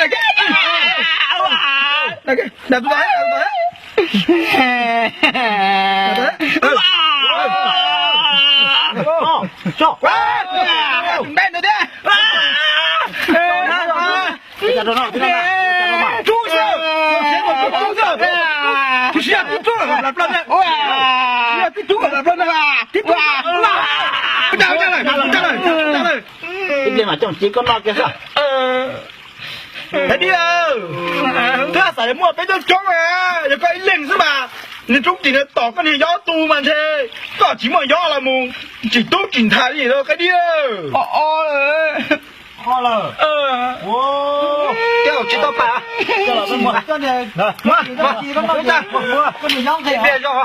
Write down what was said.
Dag kiag, dag kiag, dag tus tod, dag tus tod. Npej ntawd thiab. Rub xwb, rub xwb, rub xwb. Tus siab tib rub lawm plas plaws na. Siab tib rub lawm plas plaws na. Tib rub. Ua cas lawm, ua cas lawm, ua cas lawm. Ib pliag mam coj cia koj noj kiag xwb. Hais tias, twb xav muaj peb coob coob na, yog koj ib leeg xwb mas, niag Tub Tim no tom koj niag yob tu mas ntshe koj tsis muaj yob los mus tsim tub tsim ntxhais li os Qaib Dib. Tsis tau pam. Ib pliag zog.